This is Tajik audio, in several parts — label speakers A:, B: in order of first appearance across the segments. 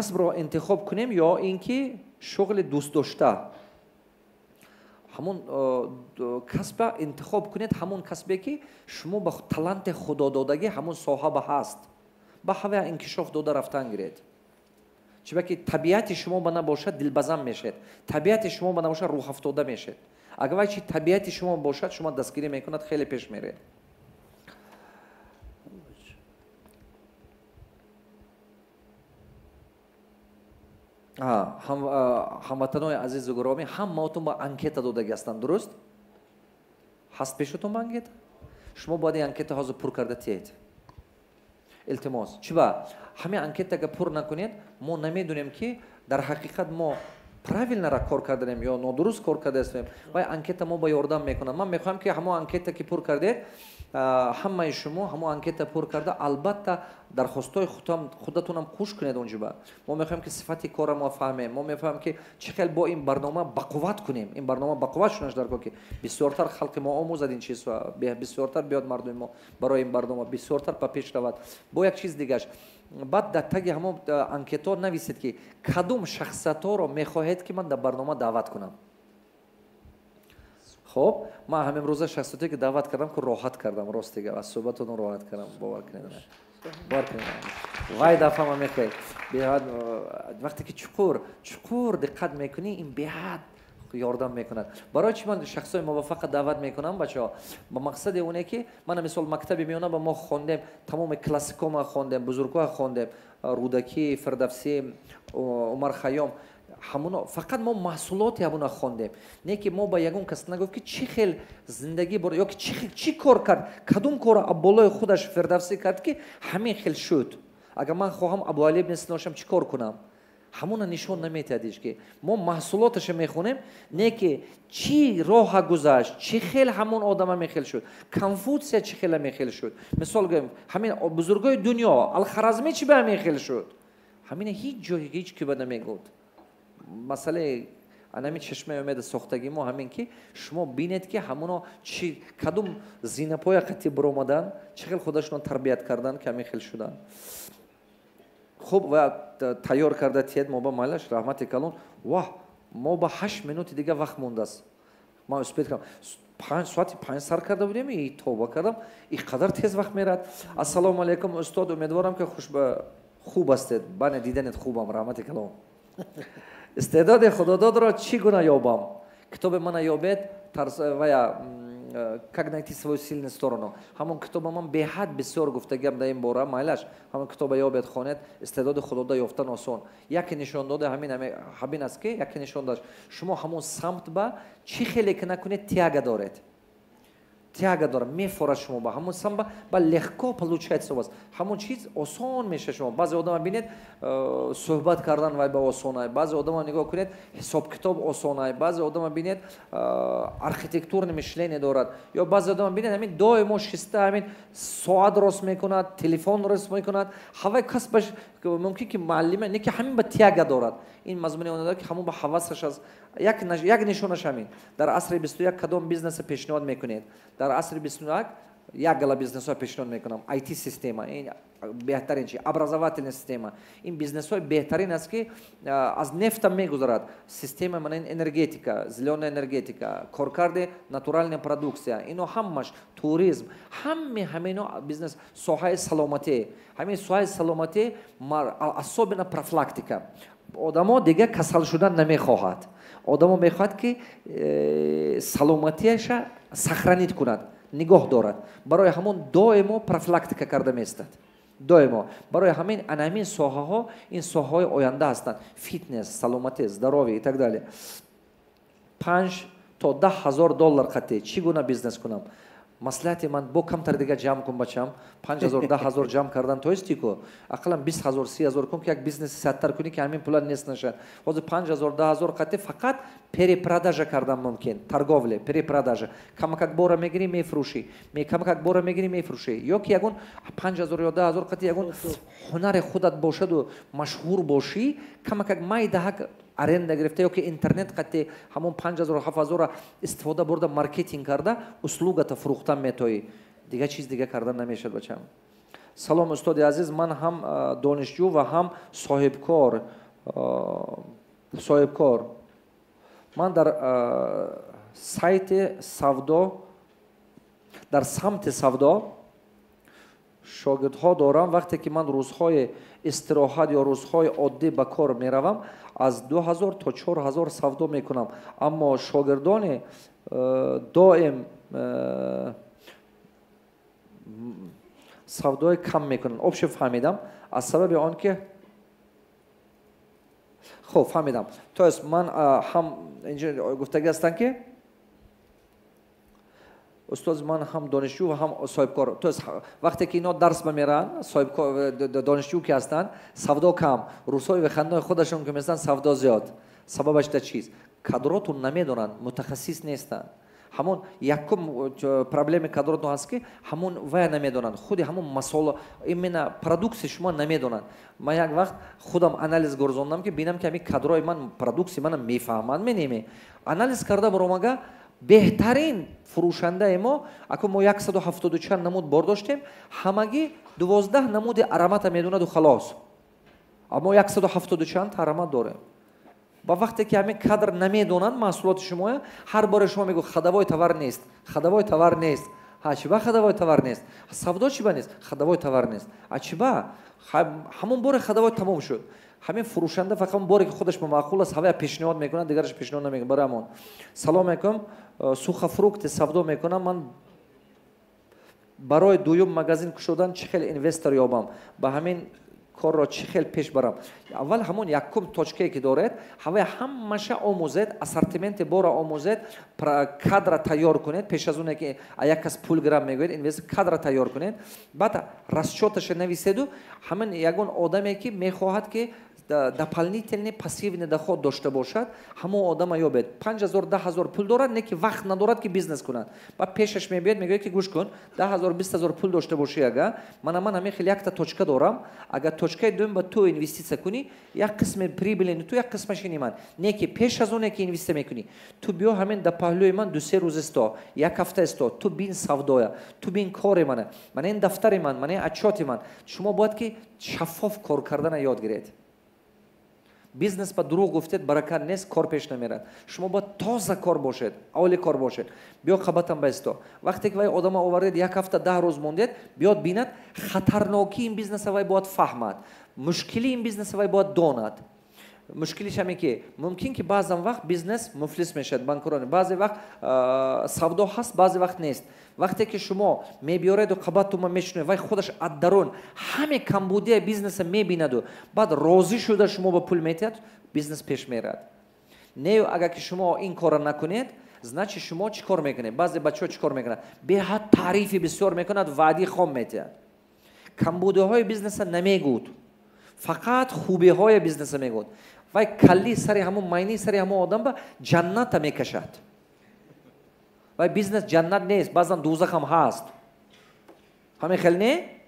A: Касбро интихоб кунем ё ин ки шуғли дӯстдошта? Ҳамон касба интихоб кунед, ҳамон касбе ки шумо ба таланти худододагӣ ҳамон соҳа ба ҳаст, ба ҳава инкишоф дода рафтан гиред. Чунки табиати шумо ба набошад, дилбазам мешавед, табиати шумо ба набошад, рӯҳафтода мешавед. Агар вай чи табиати шумо бошад, шумо дастгирӣ мекунад, хеле пеш меред. Ҳамватанои азизу гиромӣ, ҳамаотон ба анкета додагӣ ҳастанд, дуруст? Ҳаст пешатон ба анкета? Шумо бояд ин анкета ҳозир пур карда тиед. Илтимос. Чиба? Ҳамин анкета агар пур накунед, мо намедонем ки дар ҳақиқат мо правильно кор карданем ё нодуруст кор кардаистем. Вай анкета мо ба ёрдам мекунад. Ман мехоҳам ки ҳамон анкета ки пур кардед, ҳамаи шумо ҳамон анкета пур карда, албатта дархостҳои худатонам қуш кунед онҷоба. Мо мехоҳем ки сифати кора мо фаҳмем, мо мефаҳмем ки чӣ хел бо ин барнома бақувват кунем. Ин барнома бақувват шунаш даркор ки бисёртар халқи мо омӯзад ин чизро, бисёртар биёд мардуми мо барои ин барнома, бисёртар ба пеш равад. Бо як чиз дигаш, баъд дар таги ҳамон анкето нависед ки кадом шахсиятҳоро мехоҳед ки ман дар барнома даъват кунам. Хоб, ман ҳамин рӯза шахсияте ки даъват кардам, ки роҳат кардам, рост дига, аз суҳбататон роҳат кардам, бовар кунед. Бовар кунед. Вай дафъа ман мехоҳед. Беҳад вақте ки чуқур, чуқур диққат мекунӣ, ин беҳад ёрдам мекунад. Барои чӣ ман шахсои муваффақа даъват мекунам, бачаҳо? Ба мақсади оне ки ман мисол мактаби миёна ба мо хондем, тамоми классикома хондем, бузургҳо хондем, Рӯдакӣ, Фирдавсӣ, Умар Хайём, ҳамуно фақат мо маҳсулоти ҳамуно хондем. Не ки мо ба ягон кас нагуфт ки чӣ хел зиндагӣ бур ё ки чӣ хел чӣ кор кард, кадом корро болои худаш Фирдавсӣ кард ки ҳамин хел шуд. Агар ман хоҳам Абуалӣ ибни Сино шам, чӣ кор кунам? Ҳамуна нишон наметиҳад ҳеҷ ки. Мо маҳсулоташа мехонем, не ки чӣ роҳа гузашт, чӣ хел ҳамон одам ҳамин хел шуд, Конфутсия чӣ хел ҳамин хел шуд. Мисол гӯем, ҳамин бузургои дунё, Алхаразмӣ чӣ ба ҳамин хел шуд? Ҳамина ҳеҷ ҷое ҳеҷ ки ба намегӯд. Масъалаи анами чашмаи умеда сохтагӣ мо ҳамин ки шумо бинед ки ҳамоно чӣ кадом зинапоя қатӣ биромадан, чӣ хел худашонро тарбият кардан ки ҳамин хел шудан. Хуб, ва тайёр карда тиед мо ба майлаш, раҳмати калон. Ваҳ, мо ба 8 минути дига вақт мондааст. Ман успед кардам. 5 соати 5 сар карда будем, и тоба кардам. И қадар тез вақт мерад. Ассалому алайкум устод, умедворам ки хуб ҳастед. Бане диданет хубам, раҳмати калон. Истеъдоди худододро чӣ гуна ёбам? Китоби мана ёбед, вая как найти свою сильную сторону. Ҳамон китоба ман беҳад бисёр гуфтагиам дар ин бора, майлаш. Ҳамон китоба ёбед, хонед, истеъдоди худода ёфтан осон. Яке нишон дода ҳамин аст ки яке нишон додаш. Шумо ҳамон самт ба чӣ хеле ки накунед тяга доред. Тяга дорад, мефорад шумо ба ҳамон самт ба легко получается у вас. Ҳамон чиз осон мешавад шумо. Баъзе одама бинед, суҳбат кардан вай ба осонай, баъзе одама нигоҳ кунед, ҳисоб-китоб осонай, баъзе одама бинед, архитектурное мышление дорад. Ё баъзе одама бинед, ҳамин доимо шиста, ҳамин соат рост мекунад, телефон рост мекунад. Ҳавай касбаш мумкин ки муаллима, не ки ҳамин ба тяга дорад. Ин мазмуни он дорад ки ҳамон ба ҳавасаш аст. Як нишонаш ҳамин. Дар асри 21 кадом бизнеса пешниҳод мекунед? Дар асри 21 як гала бизнесҳо пешниҳод мекунам. IT система, ин беҳтарин чи, образовательная система. Ин бизнесҳои беҳтарин аст ки аз нефта мегузарад. Система мана ин энергетика, зелёная энергетика, коркарди натуральная продукция, ино ҳамаш туризм, ҳамаи ҳамино бизнес соҳаи саломатӣ. Ҳамин соҳаи саломатӣ, особенно профилактика. Одамо дига касал шудан намехоҳад. Одамо мехоҳад ки саломатиаша сохранить кунад, нигоҳ дорад. Барои ҳамон доимо профилактика карда меистад. Доимо. Барои ҳамин ана ҳамин соҳаҳо, ин соҳаҳои оянда ҳастанд. Фитнес, саломатӣ, здоровье и так далее. 5 то 10 ҳазор доллар қатъи чӣ гуна бизнес кунам? Маслиҳати ман бо камтар дига ҷамъ кун бачам. 5 ҳазор, 10 ҳазор ҷамъ кардан тоисти ку? Ақаллан 20 ҳазор, 30 ҳазор кун ки як бизнеси саттар кунӣ ки ҳамин пула нест нашад. Ҳозир 5 ҳазор, 10 ҳазор қатъи фақат перепродажа кардан мумкин. Торговля, перепродажа. Камакак бора мегирӣ, мефурӯшӣ. Камакак бора мегирӣ, мефурӯшӣ. Ё ки ягон 5 ҳазор ё 10 ҳазор қатъи ягон ҳунари худат бошаду машҳур бошӣ, камакак майдаҳак аренда гирифта ё ки интернет қатъи ҳамон 5 ҳазор, 7 ҳазорро истифода бурда маркетинг карда, услугата фурӯхтан метоӣ. Дига чиз дига кардан намешавад бачам. Салом, устоди азиз, ман ҳам донишҷӯ ва ҳам соҳибкор. Ман дар сайти савдо, дар самти савдо шогирдҳо дорам. Вақте ки ман рӯзҳои истироҳат ё рӯзҳои оддӣ ба кор меравам, аз 2000 то 4000 савдо мекунам. Аммо шогирдони доим савдои кам мекунанд. Обше фаҳмидам, аз сабаби он ки хуб фаҳмидам. То есть ман ҳам инҷо гуфтагӣ ҳастам, ки устоз, ман ҳам донишҷӯ ва ҳам соҳибкор. То есть вақте ки ино дарс бамеранд, соҳибкор, донишҷӯ ки ҳастанд, савдо кам, рӯзҳои выходной худашон ки местанд, савдо зиёд. Сабабаш дар чист? Кадротун намедонанд, мутахассис нестанд. Ҳамон якум проблеми кадротун ҳаст, ки ҳамон вая намедонанд, худи ҳамон масола, именно продукция шумо намедонанд. Ман як вақт худам анализ гузарондам, ки бинам, ки ҳамин кадрои ман продукция мана мефаҳманд, менеме. Анализ карда баромага, беҳтарин фурӯшандаи мо, аку мо 170 чанд намуд бор доштем, ҳамагӣ 12 намуди аромата медонаду халос. Аммо 170 чанд аромат дорем. Ба вақте ки ҳамин кадр намедонанд маҳсулоти шумоя, ҳар боре шумо мегӯ: «Ходовой товар нест, ходовой товар нест». Ҳа, чиба ходовой товар нест? Савдо чиба нест? Ходовой товар нест. А чиба? Ҳамон боре ходовой тамом шуд. Ҳамин фурӯшанда фақат он боре, ки худаш ба маъқул аст, ҳавая пешниҳод мекунад, дигараш пешниҳод намекунад. Барои ҳамон. Салом алейкум, сухофрукты савдо мекунам. Ман барои дуюм магазин кушодан чӣ хел инвестор ёбам, ба ҳамин корро чӣ хел пеш барам? Аввал ҳамон якум точкае, ки доред, ҳавая ҳамаша омӯзед, ассортименти бора омӯзед, кадра тайёр кунед. Пеш аз оне ки як кас пул гирам мегӯед, инвестор, кадра тайёр кунед, баъд расчёташа нависеду ҳамин ягон одаме, ки мехоҳад, ки дополнительный пассивный доход дошта бошад, ҳамон одама ёбед. 5000, 10 000 пул дорад, не ки вақт надорад, ки бизнес кунад. Баъд пешаш мебиёд, мегӯяд, ки гӯш кун, 10 000, 20 000 пул дошта бошӣ, ага мана ман ҳамин хел якта точка дорам, агар точкаи дуюм ба ту инвеститсия кунӣ, як қисми прибыли ту, як қисмаш ини ман. Не ки пеш аз оне ки инвеститсия мекунӣ, ту биё ҳамин дар паҳлӯи ман 2-3 рӯз исто, як ҳафта исто, ту бин савдоя, ту бин кори мана, мана ин дафтари ман, мана ин отчёти ман. Шумо бояд ки шаффоф кор кардана ёд гиред. Бизнес ба дурӯғ гуфтед, баракат нест, кор пеш намерад. Шумо бояд тоза кор бошед, оли кор бошед. Биё қабатам баисто. Вақте ки вай одама овардед, як ҳафта, 10 рӯз мондед, биёд, бинад хатарнокии ин бизнеса, вай бояд фаҳмад мушкили ин бизнеса, вай бояд донад мушкилиш ҳаме, ки мумкин ки баъзан вақт бизнес муфлис мешавад, банкрот, баъзе вақт савдо ҳаст, баъзе вақт нест. Вақте ки шумо мебиёреду қабатума мешунед, вай худаш аз дарун ҳаме камбудияи бизнеса мебинаду баъд розӣ шуда шумо ба пул метиҳад, бизнес пеш мерад. Не, агар ки шумо ин корро накунед, значит шумо чӣ кор мекунед? Баъзе бачаҳо чӣ кор мекунад? Беҳад таърифи бисёр мекунад, ваъди хом метиҳад, камбудиҳои бизнеса намегӯд, фақат хубиҳои бизнеса мегӯд. Вай калли сари ҳамон, майни сари ҳамон одам ба ҷанната мекашад. Вай бизнес ҷаннат нест, баъзан дӯзахам ҳаст. Ҳамин хел не?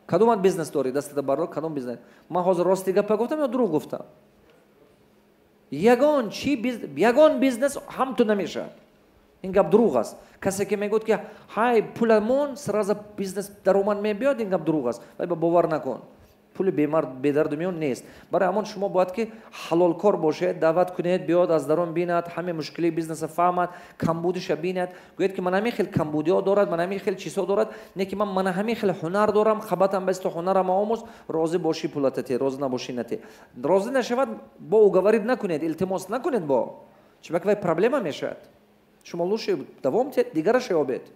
A: Кадомат бизнес дорӣ, дастата бардор, кадом бизнес? Ман ҳозир рости гапа гуфтам ё дурӯғ гуфтам? Ягон чи, ягон бизнес ҳамту намешавад. Ин гап дурӯғ аст. Касе ки мегӯяд, ки ҳай, пуламон, сразу бизнес даромад мебиёд, ин гап дурӯғ аст, вай ба бовар накун. Пули бедарду миён нест. Барои ҳамон шумо бояд ки ҳалолкор бошед, даъват кунед, биёд, аз дарун бинад, ҳаме мушкилии бизнеса фаҳмад, камбудиша бинад. Гӯяд, ки ман ҳамин хел камбудиҳо дорад, ман ҳамин хел чизҳо дорад, не ки ман мана ҳамин хел ҳунар дорам, қабатам басто, ҳунарам омӯз, розӣ бошӣ, пулатате, розӣ набошӣ, нате. Розӣ нашавад, бо уговорить накунед, илтимос накунед, бо чибак вай проблема мешавад. Шумо лучше давом тиҳед, дигараша ёбед.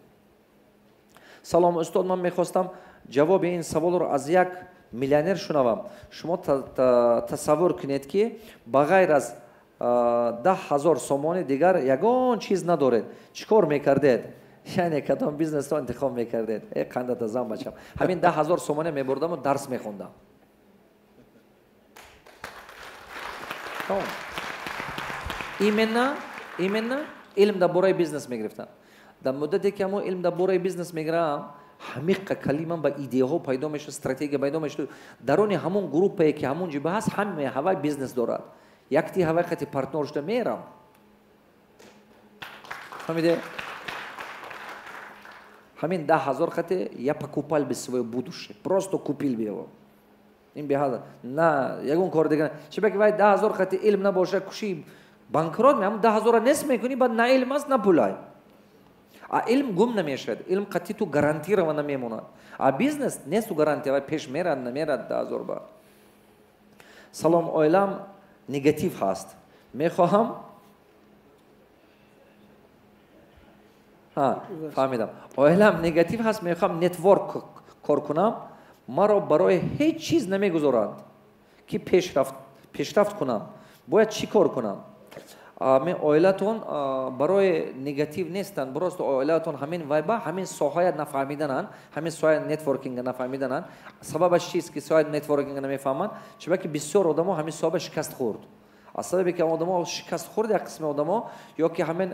A: Салом, устод, ман мехостам ҷавоби ин саволро аз як миллионер шунавам. Шумо тасаввур кунед, ки ба ғайр аз 10 000 сомонӣ дигар ягон чиз надоред, чӣ кор мекардед, яъне кадом бизнесро интихоб мекардед? Э, қандата зан, бачам, ҳамин 10 000 сомонӣ мебурдаму дарс мехондам. Именно илм дар бораи бизнес мегирифтам. Дар муддате ки ҳамон илм дар бораи бизнес мегирам, ҳамиқа калимам ба идеяҳо пайдо мешуд, стратегия пайдо мешуд. Даруни ҳамон группае, ки ҳамон ҷиба ҳаст, ҳаме ҳавай бизнес дорад, якти ҳавай хати партнёр шуда мерам. Фаҳмиде? Ҳамин 10 000 хате я покупал бы свое будущее, просто купил бы его. Ин беҳад на ягон кор дигар. Чиба ки вай 10 000 хати илм набоша, куши, банкрот меам, 10 000-ра нест мекунӣ, баъд на илм аст, на пулай. А илм гум намешавад, илм қатъи ту гарантированно мемонад. А бизнес несту гарантия, вай пеш мерад, намерад 10 000 ба. Салом, оилам негатив ҳаст, мехоҳам. Фаҳмидам. Оилам негатив ҳаст, мехоҳам network кор кунам, маро барои ҳеҷ чиз намегузоранд, ки пешрафт кунам. Бояд чӣ кор кунам? Оилатон барои негатив нестанд, просто оилатон ҳамин вайба, ҳамин соҳая нафаҳмидананд, ҳамин соҳаи нетворкинга нафаҳмидананд. Сабабаш чист, ки соҳаи нетворкинга намефаҳманд? Чунки бисёр одамо ҳамин соҳаба шикаст хӯрд. Аз сабабе ки одамо шикаст хӯрд, як қисми одамо ё ки ҳамин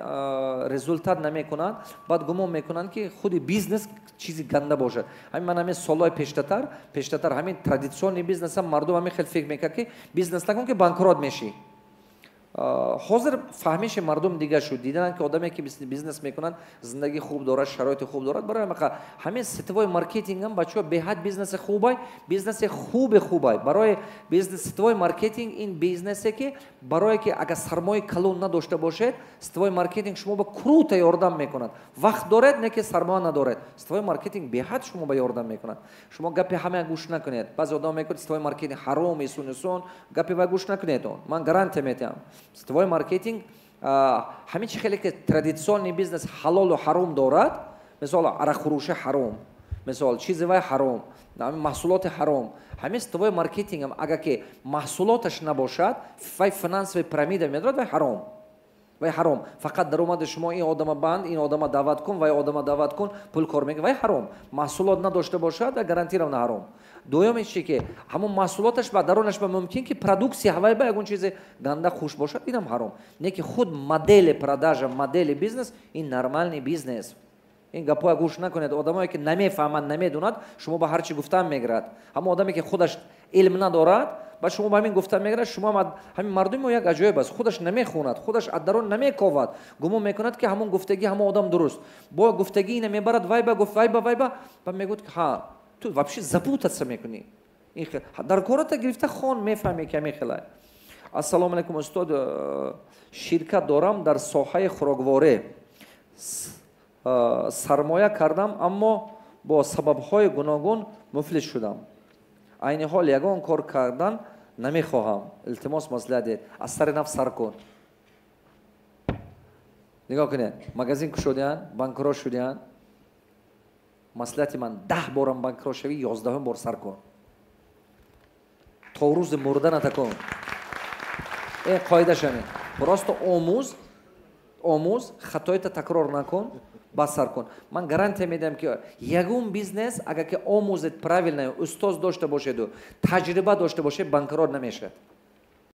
A: результат намекунанд, баъд гумон мекунанд, ки худи бизнес чизи ганда бошад. Ҳамин ман ҳамин солҳои пештатар ҳамин традиционный бизнесам мардум ҳамин хел фикр мекард, ки бизнес накун, ки банкрот мешӣ. Ҳозир фаҳмиши мардум дигар шуд, дидананд, ки одаме, ки бизнес мекунанд, зиндагии хуб дорад, шароити хуб дорад. Барои ҳамақа ҳамин сетевой маркетингам, бачаҳо, беҳад бизнеси хубай, бизнеси хуби хубай. Барои бизнес сетевой маркетинг ин бизнесе, ки барое ки агар сармояи калон надошта бошед, сетевой маркетинг шумо ба круто ёрдам мекунад. Вақт доред, не ки сармоя надоред, сетевой маркетинг беҳад шумо ба ёрдам мекунад. Шумо гапи ҳамая гӯш накунед. Баъзе одам мекунад, сетевой маркетинг ҳаром, исун исон, гапи вай гӯш накунед. Он ман гарантия метиҳам, сетевой маркетинг ҳамин чи хеле ки традиционный бизнес ҳалолу ҳаром дорад, мисол, арақфурӯши ҳаром, мисол, чизи вай ҳаром, маҳсулоти ҳаром, ҳамин сетевой маркетингам, агар ки маҳсулоташ набошад, вай финансовый пирамида медорад, вай ҳаром, вай ҳаром. Фақат даромади шумо ин одама банд, ин одама даъват кун, вай одама даъват кун, пул кор мекун, вай ҳаром. Маҳсулот надошта бошад, гарантированно ҳаром. Дуюм чи ки ҳамон маҳсулоташ ба дарунаш ба мумкин ки продукция ҳавай ба ягон чизи ганда хуш бошад, инам ҳаром. Не ки худ модели продажа, модели бизнес ин нормальный бизнес. Ин гапҳоя гӯш накунед. Одамое, ки намефаҳманд, намедонад, шумо ба ҳар чи гуфтан мегирад. Ҳамон одаме, ки худаш илм надорад, ба шумо ба ҳамин гуфтан мегирад. Шумо ҳамин мардуми мо як аҷоиб аст: худаш намехонад, худаш аз дарун намековад, гумон мекунад, ки ҳамон гуфтагӣ ҳамон одам дуруст. Бо гуфтагӣ ина мебарад, вай ба гуфт, вай ба, вай ба, ба мегӯяд, ки ҳа, ту вообще запутаться мекунӣ. Дар кората гирифта хон, мефаҳмӣ, ки ҳамин хелай. Ассалому алайкум, устод. Ширкат дорам дар соҳаи хӯрокворӣ, сармоя кардам, аммо бо сабабҳои гуногун муфлис шудам. Айни ҳол ягон кор кардан намехоҳам. Илтимос, маслиҳат диҳед. Аз сари нав сар кун. Нигоҳ кунед, магазин кушодиян, банкрот шудиян. Маслиҳати ман: 10 борам банкрот шавӣ, 11-ум бор сар кун, то рӯзи мурданата кун. Э қоида шавед, просто омӯз, омӯз, хатоита такрор накун, бас сар кун. Ман гарантия медиҳам, ки ягон бизнес, агар ки омӯзед правильно, устоз дошта бошеду таҷриба дошта бошед, банкрот намешавад.